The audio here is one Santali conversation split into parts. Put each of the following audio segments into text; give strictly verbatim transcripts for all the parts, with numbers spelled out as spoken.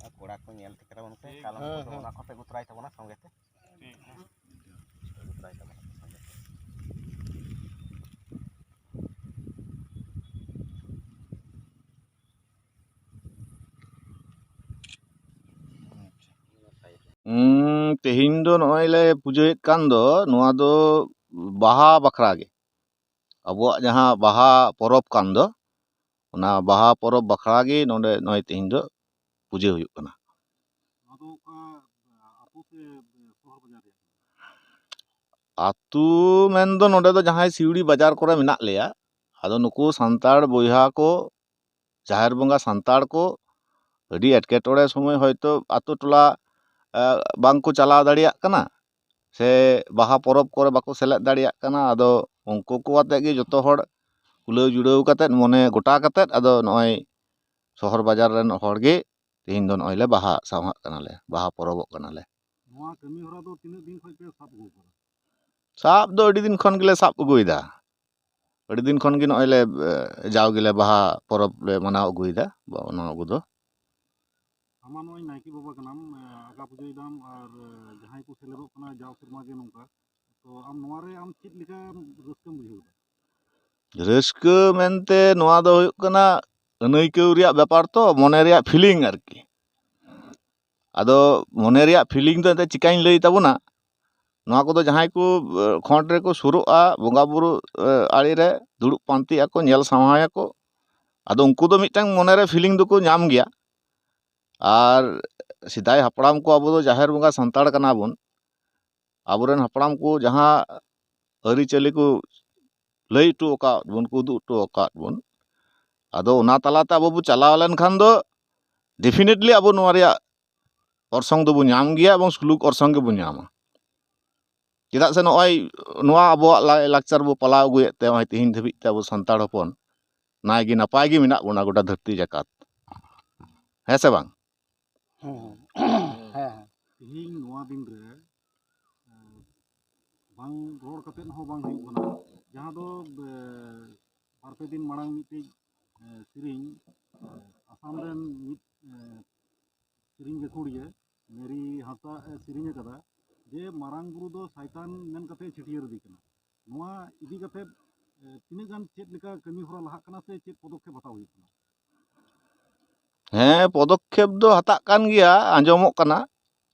ᱟᱨ ᱠᱚᱲᱟ ᱠᱚ ᱧᱮᱞ ᱴᱷᱤᱠ ᱠᱟᱛᱟ ᱵᱚᱱ ᱯᱮ, ᱴᱷᱤᱠ᱾ ᱠᱟᱞᱚᱢ ᱦᱮᱸ, ᱠᱚᱫᱚ ᱦᱮᱸ᱾ ᱚᱱᱟ ᱠᱚᱯᱮ ᱟᱹᱜᱩ ᱛᱚᱨᱟᱭ ᱛᱟᱵᱚᱱᱟ ᱥᱚᱸᱜᱮ ᱛᱮ᱾ ᱴᱷᱤᱠ, ᱦᱮᱸ᱾ ᱟᱹᱜᱩ ᱛᱚᱨᱟᱭ ᱛᱟᱵᱚᱱᱟ ᱥᱚᱸᱜᱮ ᱛᱮ᱾ ᱩᱸ, ᱛᱮᱦᱮᱧ ᱫᱚ ᱱᱚᱜᱼᱚᱭ ᱞᱮ ᱯᱩᱡᱟᱹᱭᱮᱫ ᱠᱟᱱ ᱫᱚ, ᱱᱚᱣᱟ ᱫᱚ ᱵᱟᱦᱟ ᱵᱟᱠᱷᱨᱟ ᱜᱮ᱾ ᱟᱵᱚᱣᱟᱜ ᱡᱟᱦᱟᱸ ᱵᱟᱦᱟ ᱯᱚᱨᱚᱵᱽ ᱠᱟᱱ ᱫᱚ, ᱚᱱᱟ ᱵᱟᱦᱟ ᱯᱚᱨᱚᱵᱽ ᱵᱟᱠᱷᱨᱟ ᱜᱮ ᱱᱚᱰᱮ ᱱᱚᱜᱼᱚᱭ ᱛᱮᱦᱮᱧ ᱫᱚ ᱯᱩᱡᱟᱹ ᱦᱩᱭᱩᱜ ᱠᱟᱱᱟ᱾ ᱱᱚᱣᱟ ᱫᱚ ᱚᱠᱟ ᱟᱹᱛᱩ ᱥᱮ ᱥᱚᱦᱚᱨ ᱵᱟᱡᱟᱨ ᱨᱮᱭᱟᱜ ᱠᱟᱱᱟ? ᱟᱹᱛᱩ ᱢᱮᱱᱫᱚ ᱱᱚᱰᱮ ᱫᱚ ᱡᱟᱦᱟᱸᱭ ᱥᱤᱣᱲᱤ ᱵᱟᱡᱟᱨ ᱠᱚᱨᱮ ᱢᱮᱱᱟᱜ ᱞᱮᱭᱟ, ᱟᱫᱚ ᱱᱩᱠᱩ ᱥᱟᱱᱛᱟᱲ ᱵᱚᱭᱦᱟ ᱠᱚ, ᱡᱟᱦᱮᱨ ᱵᱚᱸᱜᱟ ᱥᱟᱱᱛᱟᱲ ᱠᱚ ᱟᱹᱰᱤ ᱮᱴᱠᱮᱴᱚᱬᱮ ᱥᱚᱢᱚᱭ ᱦᱚᱭᱛᱳ ᱟᱛᱳ ᱴᱚᱞᱟ, ᱮ, ᱵᱟᱝᱠᱚ ᱪᱟᱞᱟᱣ ᱫᱟᱲᱮᱭᱟᱜ ᱠᱟᱱᱟ, ᱥᱮ ᱵᱟᱦᱟ ᱯᱚᱨᱚᱵᱽ ᱠᱚᱨᱮ ᱵᱟᱠᱚ ᱥᱮᱞᱮᱫ ᱫᱟᱲᱮᱭᱟᱜ ᱠᱟᱱᱟ᱾ ᱟᱫᱚ ᱩᱱᱠᱩ ᱠᱚ ᱟᱛᱮᱫ ᱜᱮ ᱡᱚᱛᱚ ᱦᱚᱲ ᱠᱩᱞᱟᱹᱣ ᱡᱩᱲᱟᱹᱣ ᱠᱟᱛᱮᱫ, ᱢᱚᱱᱮ ᱜᱚᱴᱟ ᱠᱟᱛᱮᱫ, ᱟᱫᱚ ᱱᱚᱜᱼᱚᱭ ᱥᱚᱦᱚᱨ ᱵᱟᱡᱟᱨ ᱨᱮᱱ ᱦᱚᱲ ᱜᱮ ᱛᱮᱦᱮᱧ ᱫᱚ ᱱᱚᱜᱼᱚᱭ ᱞᱮ ᱵᱟᱦᱟ ᱥᱟᱶᱦᱟᱜ ᱠᱟᱱᱟᱞᱮ, ᱵᱟᱦᱟ ᱯᱚᱨᱚᱵᱚᱜ ᱠᱟᱱᱟᱞᱮ᱾ ᱱᱚᱣᱟ ᱠᱟᱹᱢᱤ ᱦᱚᱨᱟ ᱫᱚ ᱛᱤᱱᱟᱹᱜ ᱫᱤᱱ ᱠᱷᱚᱱ ᱯᱮ ᱥᱟᱵ ᱟᱹᱜᱩ ᱟᱠᱟᱫᱟ? ᱥᱟᱵ ᱫᱚ ᱟᱹᱰᱤ ᱫᱤᱱ ᱠᱷᱚᱱ ᱜᱮᱞᱮ ᱥᱟᱵ ᱟᱹᱜᱩᱭᱮᱫᱟ᱾ ᱟᱹᱰᱤ ᱫᱤᱱ ᱠᱷᱚᱱ ᱜᱮ ᱱᱚᱜᱼᱚᱭ ᱞᱮ, ᱮ, ᱡᱟᱣ ᱜᱮᱞᱮ ᱵᱟᱦᱟ ᱯᱚᱨᱚᱵᱽ ᱞᱮ ᱢᱟᱱᱟᱣ ᱟᱹᱜᱩᱭᱮᱫᱟ, ᱵᱟ-, ᱚᱱᱟ ᱟᱹᱜᱩ ᱫᱚ᱾ ᱟᱢ ᱢᱟ ᱱᱚᱜᱼᱚᱭ ᱱᱟᱭᱠᱮ ᱵᱟᱵᱟ ᱠᱟᱱᱟᱢ, ᱮ, ᱟᱸᱠᱟ ᱯᱩᱡᱟᱹᱭ ᱫᱟᱢ ᱟᱨ, ᱮ, ᱡᱟᱦᱟᱸᱭ ᱠᱚ ᱥᱮᱞᱮᱫᱚᱜ ᱠᱟᱱᱟ ᱡᱟᱣ ᱥᱮᱨᱢᱟ ᱜᱮ ᱱᱚᱝᱠᱟ, ᱛᱚ ᱟᱢ ᱱᱚᱣᱟ ᱨᱮ ᱟᱢ ᱪᱮᱫ ᱞᱮᱠᱟ ᱨᱟᱹᱥᱠᱟᱹᱢ ᱵᱩᱡᱷᱟᱹᱣ ᱮᱫᱟ? ᱨᱟᱹᱥᱠᱟᱹ ᱢᱮᱱᱛᱮ ᱱᱚᱣᱟ ᱫᱚ ᱦᱩᱭᱩᱜ ᱠᱟᱱᱟ ᱟᱹᱱᱟᱹᱭᱠᱟᱹᱣ ᱨᱮᱭᱟᱜ ᱵᱮᱯᱟᱨ ᱛᱚ, ᱢᱚᱱᱮ ᱨᱮᱭᱟᱜ feeling ᱟᱨᱠᱤ᱾ ᱟᱫᱚ ᱢᱚᱱᱮ ᱨᱮᱭᱟᱜ feeling ᱫᱚ ᱮᱱᱛᱮᱫ ᱪᱤᱠᱟᱹᱧ ᱞᱟᱹᱭ ᱛᱟᱵᱚᱱᱟ? ᱱᱚᱣᱟ ᱠᱚᱫᱚ ᱡᱟᱦᱟᱸᱭ ᱠᱚ, ᱮ, ᱠᱷᱚᱸᱰ ᱨᱮᱠᱚ ᱥᱩᱨᱩᱜᱼᱟ, ᱵᱚᱸᱜᱟ ᱵᱩᱨᱩ, ᱮ, ᱟᱲᱮ ᱨᱮ ᱫᱩᱲᱩᱵ ᱯᱟᱱᱛᱮᱜ ᱟᱠᱚ, ᱧᱮᱞ ᱥᱟᱶᱟᱭᱟᱠᱚ, ᱟᱫᱚ ᱩᱱᱠᱩ ᱫᱚ ᱢᱤᱫᱴᱟᱝ ᱢᱚᱱᱮ ᱨᱮ feeling ᱫᱚᱠᱚ ᱧᱟᱢ ᱜᱮᱭᱟ᱾ ᱟᱨ ᱥᱮᱫᱟᱭ ᱦᱟᱯᱲᱟᱢ ᱠᱚ, ᱟᱵᱚ ᱫᱚ ᱡᱟᱦᱮᱨ ᱵᱚᱸᱜᱟ ᱥᱟᱱᱛᱟᱲ ᱠᱟᱱᱟ ᱵᱚᱱ, ᱟᱵᱚᱨᱮᱱ ᱦᱟᱯᱲᱟᱢ ᱠᱚ ᱡᱟᱦᱟᱸ ᱟᱹᱨᱤᱪᱟᱹᱞᱤ ᱠᱚ ᱞᱟᱹᱭ ᱦᱚᱴᱚ ᱟᱠᱟᱫ ᱵᱚᱱ, ᱠᱚ ᱩᱫᱩᱜ ᱦᱚᱴᱚ ᱟᱠᱟᱫ ᱵᱚᱱ, ᱟᱫᱚ ᱚᱱᱟ ᱛᱟᱞᱟᱛᱮ ᱟᱵᱚ ᱵᱚ ᱪᱟᱞᱟᱣ ᱞᱮᱱᱠᱷᱟᱱ ᱫᱚ definitely ᱟᱵᱚ ᱱᱚᱣᱟ ᱨᱮᱭᱟᱜ ᱚᱨᱥᱚᱝ ᱫᱚᱵᱚ ᱧᱟᱢ ᱜᱮᱭᱟ ᱮᱵᱚᱝ ᱥᱩᱞᱩᱠ ᱚᱨᱥᱚᱝ ᱜᱮᱵᱚ ᱧᱟᱢᱟ᱾ ᱪᱮᱫᱟᱜ ᱥᱮ ᱱᱚᱜᱼᱚᱭ ᱱᱚᱣᱟ ᱟᱵᱚᱣᱟᱜ ᱞᱟᱭ-, ᱞᱟᱠᱪᱟᱨ ᱵᱚ ᱯᱟᱞᱟᱣ ᱟᱹᱜᱩᱭᱮᱫ ᱛᱮ ᱱᱚᱜᱼᱚᱭ ᱛᱮᱦᱮᱧ ᱫᱷᱟᱹᱵᱤᱡ ᱛᱮ ᱟᱵᱚ ᱥᱟᱱᱛᱟᱲ ᱦᱚᱯᱚᱱ ᱱᱟᱭ ᱜᱮ ᱱᱟᱯᱟᱭ ᱜᱮ ᱢᱮᱱᱟᱜ ᱵᱚᱱᱟ ᱜᱚᱴᱟ ᱫᱷᱟᱹᱨᱛᱤ ᱡᱟᱠᱟᱛ᱾ ᱦᱮᱸ ᱥᱮ ᱵᱟᱝ? ᱦᱮᱸ, ᱦᱮᱸ᱾ ᱦᱮᱸ, ᱦᱮᱸ᱾ ᱛᱮᱦᱮᱧ ᱱᱚᱣᱟ ᱫᱤᱱ ᱨᱮ, ᱮ, ᱵᱟᱝ ᱨᱚᱲ ᱠᱟᱛᱮᱫ ᱦᱚᱸ ᱵᱟᱝ ᱦᱩᱭᱩᱜ ᱠᱟᱱᱟ, ᱡᱟᱦᱟᱸ ᱫᱚ, ᱮ, ᱵᱟᱨᱯᱮ ᱫᱤᱱ ᱢᱟᱲᱟᱝ ᱢᱤᱫᱴᱤᱡ ᱮ, ᱥᱮᱨᱮᱧ ᱮ, ᱟᱥᱟᱢ ᱨᱮᱱ ᱢᱤᱫ ᱮ, ᱥᱮᱨᱮᱧ ᱜᱟᱹᱠᱷᱩᱲᱤᱭᱟᱹ ᱢᱮᱨᱤ ᱦᱟᱸᱥᱫᱟ ᱮ ᱥᱮᱨᱮᱧ ᱟᱠᱟᱫᱟ ᱡᱮ ᱢᱟᱨᱟᱝ ᱵᱩᱨᱩ ᱫᱚ ᱥᱟᱭᱛᱟᱱ ᱢᱮᱱ ᱠᱟᱛᱮ ᱪᱷᱟᱹᱴᱭᱟᱹᱨ ᱟᱫᱮ ᱠᱟᱱᱟ᱾ ᱱᱚᱣᱟ ᱤᱫᱤ ᱠᱟᱛᱮ ᱮ, ᱛᱤᱱᱟᱹᱜ ᱜᱟᱱ ᱪᱮᱫ ᱞᱮᱠᱟ ᱠᱟᱹᱢᱤ ᱦᱚᱨᱟ ᱞᱟᱦᱟᱜ ᱠᱟᱱᱟ ᱥᱮ ᱪᱮᱫ ᱯᱚᱫᱚᱠᱷᱮᱯ ᱦᱟᱛᱟᱣ ᱦᱩᱭᱩᱜ ᱠᱟᱱᱟ? ᱦᱮᱸ, ᱯᱚᱫᱚᱠᱷᱮᱯ ᱫᱚ ᱦᱟᱛᱟᱜ ᱠᱟᱱ ᱜᱮᱭᱟ, ᱟᱸᱡᱚᱢᱚᱜ ᱠᱟᱱᱟ᱾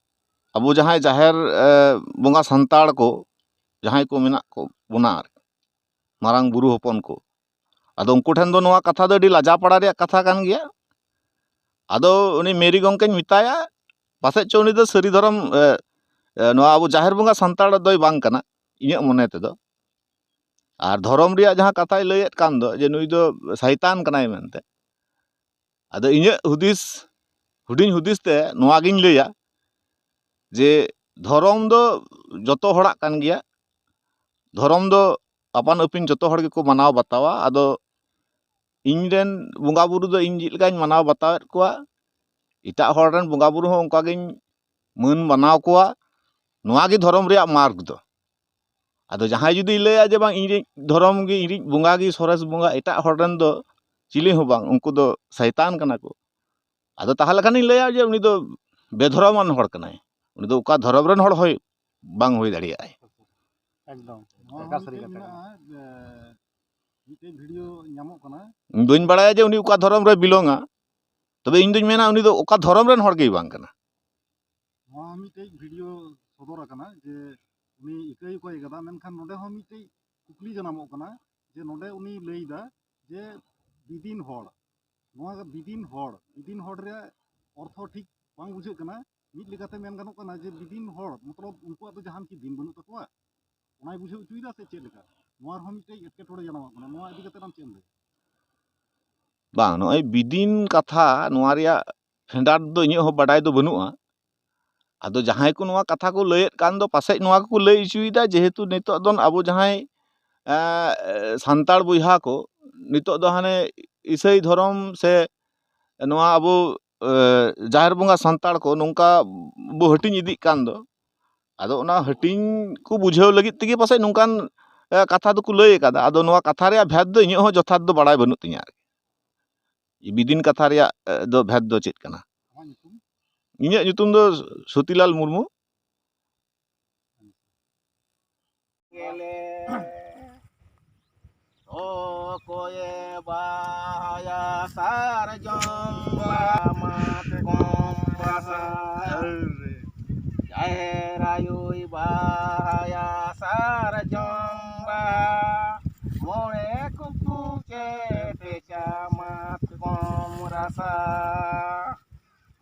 ᱟᱵᱚ ᱡᱟᱦᱟᱸᱭ ᱡᱟᱦᱮᱨ ᱮ, ᱵᱚᱸᱜᱟ ᱥᱟᱱᱛᱟᱲ ᱠᱚ, ᱡᱟᱦᱟᱸᱭ ᱠᱚ ᱢᱮᱱᱟᱜ ᱠᱚ ᱵᱚᱱᱟ ᱟᱨᱠᱤ, ᱢᱟᱨᱟᱝ ᱵᱩᱨᱩ ᱦᱚᱯᱚᱱ ᱠᱚ, ᱟᱫᱚ ᱩᱱᱠᱩ ᱴᱷᱮᱱ ᱫᱚ ᱱᱚᱣᱟ ᱠᱟᱛᱷᱟ ᱫᱚ ᱟᱹᱰᱤ ᱞᱟᱡᱟᱯᱟᱲᱟ ᱨᱮᱭᱟᱜ ᱠᱟᱛᱷᱟ ᱠᱟᱱ ᱜᱮᱭᱟ᱾ ᱟᱫᱚ ᱩᱱᱤ ᱢᱮᱨᱤ ᱜᱚᱢᱠᱮᱧ ᱢᱮᱛᱟᱭᱟ, ᱯᱟᱥᱮᱡ ᱪᱚ ᱩᱱᱤ ᱫᱚ ᱥᱟᱹᱨᱤ ᱫᱷᱚᱨᱚᱢ ᱮ, ᱮ, ᱱᱚᱣᱟ ᱟᱵᱚ ᱡᱟᱦᱮᱨ ᱵᱚᱸᱜᱟ ᱥᱟᱱᱛᱟᱲ ᱫᱚᱭ ᱵᱟᱝ ᱠᱟᱱᱟ, ᱤᱧᱟᱹᱜ ᱢᱚᱱᱮ ᱛᱮᱫᱚ᱾ ᱟᱨ ᱫᱷᱚᱨᱚᱢ ᱨᱮᱭᱟᱜ ᱡᱟᱦᱟᱸ ᱠᱟᱛᱷᱟᱭ ᱞᱟᱹᱭᱮᱫ ᱠᱟᱱ ᱫᱚ ᱡᱮ ᱱᱩᱭ ᱫᱚ ᱥᱟᱭᱛᱟᱱ ᱠᱟᱱᱟᱭ ᱢᱮᱱᱛᱮ, ᱟᱫᱚ ᱤᱧᱟᱹᱜ ᱦᱩᱫᱤᱥ, ᱦᱩᱰᱤᱧ ᱦᱩᱫᱤᱥ ᱛᱮ ᱱᱚᱣᱟᱜᱤᱧ ᱞᱟᱹᱭᱟ ᱡᱮ ᱫᱷᱚᱨᱚᱢ ᱫᱚ ᱡᱚᱛᱚ ᱦᱚᱲᱟᱜ ᱠᱟᱱ ᱜᱮᱭᱟ᱾ ᱫᱷᱚᱨᱚᱢ ᱫᱚ ᱟᱯᱟᱱ ᱟᱹᱯᱤᱱ ᱡᱚᱛᱚ ᱦᱚᱲ ᱜᱮᱠᱚ ᱢᱟᱱᱟᱣ ᱵᱟᱛᱟᱣᱟ᱾ ᱟᱫᱚ ᱤᱧ ᱨᱮᱱ ᱵᱚᱸᱜᱟ ᱵᱩᱨᱩ ᱫᱚ ᱤᱧ ᱪᱮᱫ ᱞᱮᱠᱟᱧ ᱢᱟᱱᱟᱣ ᱵᱟᱛᱟᱣᱮᱫ ᱠᱚᱣᱟ, ᱮᱴᱟᱜ ᱦᱚᱲ ᱨᱮᱱ ᱵᱚᱸᱜᱟ ᱵᱩᱨᱩ ᱦᱚᱸ ᱚᱱᱠᱟᱜᱤᱧ ᱢᱟᱹᱱ ᱢᱟᱱᱟᱣ ᱠᱚᱣᱟ᱾ ᱱᱚᱣᱟ ᱜᱮ ᱫᱷᱚᱨᱚᱢ ᱨᱮᱭᱟᱜ ᱢᱟᱨᱜᱽ ᱫᱚ᱾ ᱟᱫᱚ ᱡᱟᱦᱟᱸᱭ ᱡᱩᱫᱤᱭ ᱞᱟᱹᱭᱟ ᱡᱮ ᱵᱟᱝ, ᱤᱧᱤᱡ ᱫᱷᱚᱨᱚᱢ ᱜᱮ, ᱤᱧᱤᱡ ᱵᱚᱸᱜᱟ ᱜᱮ ᱥᱚᱨᱮᱥ ᱵᱚᱸᱜᱟ, ᱮᱴᱟᱜ ᱦᱚᱲ ᱨᱮᱱ ᱫᱚ ᱪᱤᱞᱤ ᱦᱚᱸ ᱵᱟᱝ, ᱩᱱᱠᱩ ᱫᱚ ᱥᱟᱭᱛᱟᱱ ᱠᱟᱱᱟ ᱠᱚ, ᱟᱫᱚ ᱛᱟᱦᱚᱞᱮ ᱠᱷᱟᱱᱤᱧ ᱞᱟᱹᱭᱟ ᱡᱮ ᱩᱱᱤ ᱫᱚ ᱵᱮᱫᱷᱚᱨᱚᱢᱟᱱ ᱦᱚᱲ ᱠᱟᱱᱟᱭ᱾ ᱩᱱᱤ ᱫᱚ ᱚᱠᱟ ᱫᱷᱚᱨᱚᱢ ᱨᱮᱱ ᱦᱚᱲ ᱦᱚᱸ ᱵᱟᱝ ᱦᱩᱭ ᱫᱟᱲᱮᱭᱟᱜᱼᱟᱭ᱾ ᱮᱠᱫᱚᱢ᱾ ᱱᱚᱣᱟ ᱮᱠᱟᱞ ᱦᱚᱸ ᱥᱟᱹᱨᱤ ᱢᱤᱫᱴᱮᱱ ᱠᱟᱛᱷᱟ ᱠᱟᱱᱟ᱾ ᱢᱮᱱᱟᱜᱼᱟ, ᱮ, ᱢᱤᱫᱴᱮᱡ ᱵᱷᱤᱰᱤᱭᱳ ᱧᱟᱢᱚᱜ ᱠᱟᱱᱟ᱾ ᱤᱧ ᱵᱟᱹᱧ ᱵᱟᱲᱟᱭᱟ ᱡᱮ ᱩᱱᱤ ᱚᱠᱟ ᱫᱷᱚᱨᱚᱢ ᱨᱮ ᱵᱤᱞᱚᱝᱟ, ᱛᱚᱵᱮ ᱤᱧ ᱫᱩᱧ ᱢᱮᱱᱟ ᱩᱱᱤ ᱫᱚ ᱚᱠᱟ ᱫᱷᱚᱨᱚᱢ ᱨᱮᱱ ᱦᱚᱲ ᱜᱮᱭ ᱵᱟᱝ ᱠᱟᱱᱟ᱾ ᱱᱚᱣᱟ ᱦᱚᱸ ᱢᱤᱫᱴᱮᱡ ᱵᱷᱤᱰᱤᱭᱳ ᱥᱚᱫᱚᱨ ᱟᱠᱟᱱᱟ ᱡᱮ ᱩᱱᱤ ᱤᱠᱟᱹᱭ ᱚᱠᱚᱭ ᱠᱟᱫᱟ, ᱢᱮᱱᱠᱷᱟᱱ ᱱᱚᱰᱮ ᱦᱚᱸ ᱢᱤᱫᱴᱮᱡ ᱠᱩᱠᱞᱤ ᱡᱟᱱᱟᱢᱚᱜ ᱠᱟᱱᱟ ᱡᱮ ᱱᱚᱰᱮ ᱩᱱᱤ ᱞᱟᱹᱭᱫᱟ ᱡᱮ ᱵᱤᱫᱤᱱ ᱦᱚᱲ, ᱱᱚᱣᱟ ᱵᱤᱫᱤᱱ ᱦᱚᱲ, ᱵᱤᱫᱤᱱ ᱦᱚᱲ ᱨᱮᱭᱟᱜ ᱚᱨᱛᱷᱚ ᱴᱷᱤᱠ ᱵᱟᱝ ᱵᱩᱡᱷᱟᱹᱜ ᱠᱟᱱᱟ᱾ ᱢᱤᱫ ᱞᱮᱠᱟᱛᱮ ᱢᱮᱱ ᱜᱟᱱᱚᱜ ᱠᱟᱱᱟ ᱡᱮ ᱵᱤᱫᱤᱱ ᱦᱚᱲ ᱢᱚᱛᱞᱚᱵ ᱩᱱᱠᱩᱣᱟᱜ ᱫᱚ ᱡᱟᱦᱟᱱ ᱠᱤ ᱫᱤᱱ ᱵᱟᱹᱱᱩᱜ ᱛᱟᱠᱚᱣᱟ, ᱚᱱᱟᱭ ᱵᱩᱡᱷᱟᱹᱣ ᱦᱚᱪᱚᱭᱮᱫᱟ ᱥᱮ ᱪᱮᱫ ᱞᱮᱠᱟ? ᱱᱚᱣᱟ ᱨᱮᱦᱚᱸ ᱢᱤᱫᱴᱮᱡ ᱮᱴᱠᱮᱴᱚᱬᱮ ᱡᱟᱱᱟᱢᱚᱜ ᱠᱟᱱᱟ᱾ ᱱᱚᱣᱟ ᱤᱫᱤ ᱠᱟᱛᱮ ᱟᱢ ᱪᱮᱫ ᱮᱢ ᱞᱟᱹᱭᱟ? ᱵᱟᱝ, ᱱᱚᱜᱼᱚᱭ ᱵᱤᱫᱤᱱ ᱠᱟᱛᱷᱟ, ᱱᱚᱣᱟ ᱨᱮᱭᱟᱜ ᱯᱷᱮᱰᱟᱛ ᱫᱚ ᱤᱧᱟᱹᱜ ᱦᱚᱸ ᱵᱟᱰᱟᱭ ᱫᱚ ᱵᱟᱹᱱᱩᱜᱼᱟ᱾ ᱟᱫᱚ ᱡᱟᱦᱟᱸᱭ ᱠᱚ ᱱᱚᱣᱟ ᱠᱟᱛᱷᱟ ᱠᱚ ᱞᱟᱹᱭᱮᱫ ᱠᱟᱱ ᱫᱚ, ᱯᱟᱥᱮᱡ ᱱᱚᱣᱟ ᱠᱚᱠᱚ ᱞᱟᱹᱭ ᱦᱚᱪᱚᱭᱮᱫᱟ, ᱡᱮᱦᱮᱛᱩ ᱱᱤᱛᱚᱜ ᱫᱚ ᱟᱵᱚ ᱡᱟᱦᱟᱸᱭ, ᱮᱸ, ᱥᱟᱱᱛᱟᱲ ᱵᱚᱭᱦᱟ ᱠᱚ ᱱᱤᱛᱚᱜ ᱫᱚ ᱦᱟᱱᱮ ᱤᱥᱟᱹᱭ ᱫᱷᱚᱨᱚᱢ ᱥᱮ ᱱᱚᱣᱟ ᱟᱵᱚ, ᱮᱸ, ᱡᱟᱦᱮᱨ ᱵᱚᱸᱜᱟ ᱥᱟᱱᱛᱟᱲ ᱠᱚ ᱱᱚᱝᱠᱟ ᱵᱚ ᱦᱟᱹᱴᱤᱧ ᱤᱫᱤᱜ ᱠᱟᱱ ᱫᱚ, ᱟᱫᱚ ᱚᱱᱟ ᱦᱟᱹᱴᱤᱧ ᱠᱚ ᱵᱩᱡᱷᱟᱹᱣ ᱞᱟᱹᱜᱤᱫ ᱛᱮᱜᱮ ᱯᱟᱥᱮᱡ ᱱᱚᱝᱠᱟᱱ ᱮ, ᱠᱟᱛᱷᱟ ᱫᱚᱠᱚ ᱞᱟᱹᱭ ᱟᱠᱟᱫᱟ᱾ ᱟᱫᱚ ᱱᱚᱣᱟ ᱠᱟᱛᱷᱟ ᱨᱮᱭᱟᱜ ᱵᱷᱮᱫᱽ ᱫᱚ ᱤᱧᱟᱹᱜ ᱦᱚᱸ ᱡᱚᱛᱷᱟᱛ ᱫᱚ ᱵᱟᱲᱟᱭ ᱵᱟᱹᱱᱩᱜ ᱛᱤᱧᱟᱹ ᱟᱨᱠᱤ᱾ ᱵᱤᱫᱤᱱ ᱠᱟᱛᱷᱟ ᱨᱮᱭᱟᱜ, ᱮ, ᱫᱚ ᱵᱷᱮᱫᱽ ᱫᱚ ᱪᱮᱫ ᱠᱟᱱᱟ? ᱟᱢᱟᱜ ᱧᱩᱛᱩᱢ? ᱤᱧᱟᱹᱜ ᱧᱩᱛᱩᱢ ᱫᱚ ᱥᱩᱛᱤᱞᱟᱞ ᱢᱩᱨᱢᱩ᱾ ᱜᱮᱞᱮ᱾ ᱚᱠᱚᱭᱮ ᱵᱟᱦᱟᱭᱟ ᱥᱟᱨᱡᱚᱢ ᱵᱟᱦᱟ ᱢᱟᱛᱠᱚᱢ ᱨᱟᱥᱟ? ᱡᱟᱦᱮᱨ ᱟᱭᱳᱭ ᱵᱟᱦᱟᱭᱟ ᱥᱟᱨᱡᱚᱢ ᱵᱟᱦᱟ, ᱢᱚᱬᱮ ᱠᱩᱠᱩ ᱪᱮᱯᱮᱪᱟ ᱢᱟᱛᱠᱚᱢ ᱨᱟᱥᱟ᱾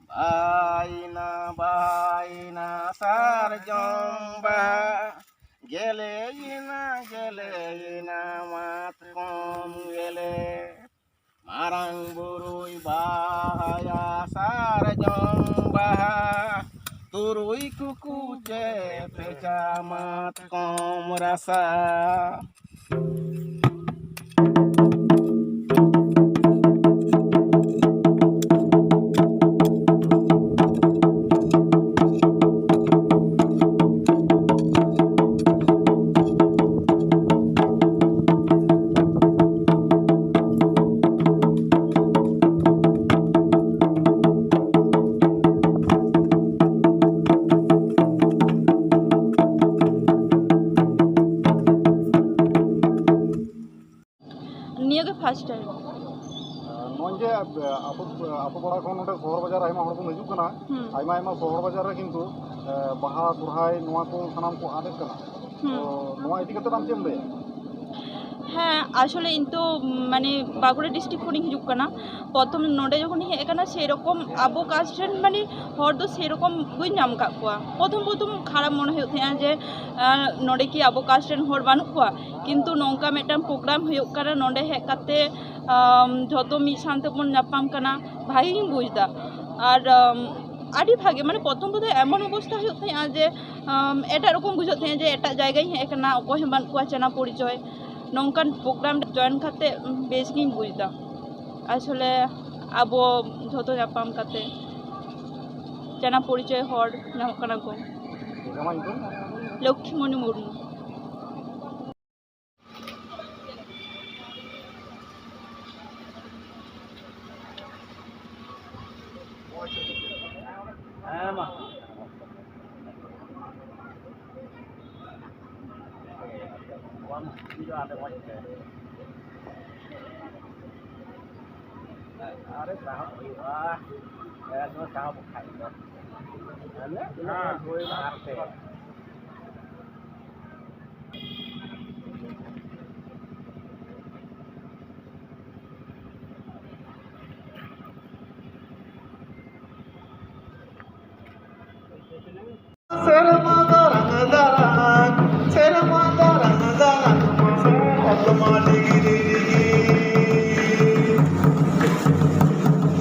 ᱵᱟᱦᱟᱭᱮᱱᱟ, ᱵᱟᱦᱟᱭᱮᱱᱟ ᱥᱟᱨᱡᱚᱢ ᱵᱟᱦᱟ, ᱜᱮᱞᱮᱭᱮᱱᱟ, ᱜᱮᱞᱮᱭᱮᱱᱟ ᱢᱟᱛᱠᱚᱢ ᱜᱮᱞᱮ᱾ ᱢᱟᱨᱟᱝ ᱵᱩᱨᱩᱭ ᱵᱟᱦᱟᱭᱟ ᱥᱟᱨᱡᱚᱢ ᱵᱟᱦᱟ, ᱛᱩᱨᱩᱭ ᱠᱩᱠᱩ ᱪᱮᱯᱮᱪᱟ ᱢᱟᱛᱠᱚᱢ ᱨᱟᱥᱟ᱾ ᱱᱤᱭᱟᱹ ᱜᱮ first time᱾ ᱱᱚᱜᱼᱚᱭ ᱡᱮ, ᱟᱯᱮ, ᱟᱯᱮ ᱯᱟᱲᱟ ᱠᱷᱚᱱ ᱱᱚᱰᱮ ᱥᱚᱦᱚᱨ ᱵᱟᱡᱟᱨ ᱟᱭᱢᱟ ᱦᱚᱲ ᱵᱚᱱ ᱦᱤᱡᱩᱜ ᱠᱟᱱᱟ, ᱦᱩᱸ᱾ ᱟᱭᱢᱟ ᱟᱭᱢᱟ ᱥᱚᱦᱚᱨ ᱵᱟᱡᱟᱨ ᱨᱮ ᱠᱤᱱᱛᱩ, ᱮ, ᱵᱟᱦᱟ, ᱥᱚᱨᱦᱟᱭ ᱱᱚᱣᱟ ᱠᱚ ᱥᱟᱱᱟᱢ ᱠᱚ ᱟᱫ ᱮᱫ ᱠᱟᱱᱟ᱾ ᱦᱩᱸ᱾ ᱛᱚ ᱱᱚᱣᱟ ᱤᱫᱤ ᱠᱟᱛᱮ ᱟᱢ ᱪᱮᱫ ᱮᱢ ᱞᱟᱹᱭᱟ? ᱦᱮᱸ, ᱟᱥᱚᱞᱮ ᱤᱧ ᱛᱚ, ᱢᱟᱱᱮ, ᱵᱟᱸᱠᱩᱲᱟ district ᱠᱷᱚᱱᱤᱧ ᱦᱤᱡᱩᱜ ᱠᱟᱱᱟ᱾ ᱯᱨᱚᱛᱷᱚᱢ ᱱᱚᱰᱮ ᱡᱚᱠᱷᱚᱱᱤᱧ ᱦᱮᱡ ᱟᱠᱟᱱᱟ, ᱥᱮᱨᱚᱠᱚᱢ ᱟᱵᱚ caste ᱨᱮᱱ, ᱢᱟᱱᱮ, ᱦᱚᱲ ᱫᱚ ᱥᱮᱨᱚᱠᱚᱢ ᱵᱟᱹᱧ ᱧᱟᱢ ᱟᱠᱟᱫ ᱠᱚᱣᱟ᱾ ᱯᱨᱚᱛᱷᱚᱢ ᱯᱨᱚᱛᱷᱚᱢ ᱠᱷᱟᱨᱟᱯ ᱢᱚᱱᱮ ᱦᱩᱭᱩᱜ ᱛᱟᱦᱮᱸᱜᱼᱟ ᱡᱮ, ᱟᱨ ᱱᱚᱰᱮ ᱠᱤ ᱟᱵᱚ caste ᱨᱮᱱ ᱦᱚᱲ ᱵᱟᱹᱱᱩᱜ ᱠᱚᱣᱟ? ᱠᱤᱱᱛᱩ ᱱᱚᱝᱠᱟ ᱢᱤᱫᱴᱟᱝ program ᱦᱩᱭᱩᱜ ᱠᱟᱱᱟ, ᱱᱚᱰᱮ ᱦᱮᱡ ᱠᱟᱛᱮ, ᱟᱢ, ᱡᱷᱚᱛᱚ ᱢᱤᱫ ᱥᱟᱶ ᱛᱮᱵᱚᱱ ᱧᱟᱯᱟᱢ ᱠᱟᱱᱟ, ᱵᱷᱟᱜᱮ ᱜᱤᱧ ᱵᱩᱡᱽ ᱮᱫᱟ᱾ ᱟᱨ, ᱟᱢ, ᱟᱹᱰᱤ ᱵᱷᱟᱜᱮ, ᱢᱟᱱᱮ, ᱯᱨᱚᱛᱷᱚᱢ ᱯᱨᱚᱛᱷᱚᱢ ᱮᱢᱚᱱ ᱚᱵᱚᱥᱛᱟ ᱦᱩᱭᱩᱜ ᱛᱟᱦᱮᱸᱜᱼᱟ ᱡᱮ, ᱟᱢ, ᱮᱴᱟᱜ ᱨᱚᱠᱚᱢ ᱵᱩᱡᱷᱟᱹᱜ ᱛᱟᱦᱮᱸᱜᱼᱟ ᱡᱮ ᱮᱴᱟᱜ ᱡᱟᱭᱜᱟᱧ ᱦᱮᱡ ᱟᱠᱟᱱᱟ, ᱚᱠᱚᱭ ᱦᱚᱸ ᱵᱟᱹᱱᱩᱜ ᱠᱚᱣᱟ ᱪᱮᱱᱟ ᱯᱚᱨᱤᱪᱚᱭ᱾ ᱱᱚᱝᱠᱟᱱ program ᱨᱮ join ᱠᱟᱛᱮ, ᱩᱢ, ᱵᱮᱥ ᱜᱤᱧ ᱵᱩᱡᱽ ᱮᱫᱟ᱾ ᱟᱥᱚᱞᱮ ᱟᱵᱚ ᱡᱷᱚᱛᱚ ᱧᱟᱯᱟᱢ ᱠᱟᱛᱮ ᱪᱮᱱᱟ ᱯᱚᱨᱤᱪᱚᱭ ᱦᱚᱲ ᱧᱟᱢᱚᱜ ᱠᱟᱱᱟ ᱠᱚ᱾ ᱟᱢᱟᱜ ᱧᱩᱛᱩᱢ? ᱞᱚᱠᱠᱷᱤᱢᱚᱱᱤ ᱢᱩᱨᱢᱩ᱾ ᱦᱮᱸ, ᱢᱟ᱾ ᱵᱟᱢ ᱦᱩᱭᱩᱜᱼᱟ, ᱟᱞᱮ ᱢᱚᱡᱽ ᱛᱮ᱾ ᱟᱨᱮ ᱥᱟᱦᱚᱵ ᱦᱩᱭᱩᱜᱼᱟ᱾ ᱮᱠᱫᱚᱢ ᱥᱟᱦᱚᱵ ᱠᱷᱟᱡ ᱫᱚ᱾ ᱟᱞᱮ ᱛᱤᱱᱟᱹᱜ ᱦᱮᱸ᱾ ᱦᱩᱭᱱᱟ ᱟᱨ ᱯᱮ᱾ ᱥᱮᱨᱢᱟ ᱫᱟᱨᱟᱝ ᱫᱟᱨᱟᱝ, ᱥᱮᱨᱢᱟ ᱫᱟᱨᱟᱝ ᱫᱟᱨᱟᱝ, ᱢᱟᱥᱮ ᱚᱛ ᱢᱟ ᱰᱤᱜᱽᱨᱤ ᱰᱤᱜᱽᱨᱤ᱾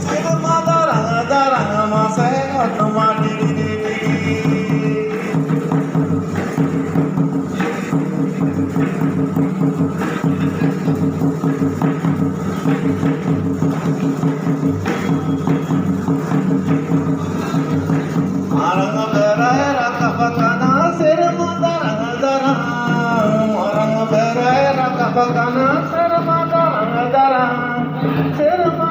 ᱥᱮᱨᱢᱟ ᱫᱟᱨᱟᱝ ᱫᱟᱨᱟᱝ, ᱢᱟᱥᱮ ᱚᱛ ᱢᱟ ᱰᱤᱜᱽᱨᱤ ᱰᱤᱜᱽᱨᱤ᱾ ᱢᱟᱨᱟᱝ ᱵᱮᱲᱟᱭ ᱨᱟᱠᱟᱵ ᱠᱟᱱᱟ ᱥᱮᱨᱢᱟ ᱫᱟᱨᱟᱝ ᱫᱟᱨᱟᱝ, ᱢᱟᱨᱟᱝ ᱵᱮᱲᱟᱭ ᱨᱟᱠᱟᱵ ᱠᱟᱱᱟ ᱥᱮᱨᱢᱟ ᱫᱟᱨᱟᱝ ᱫᱟᱨᱟᱝ, ᱥᱮᱨᱢᱟ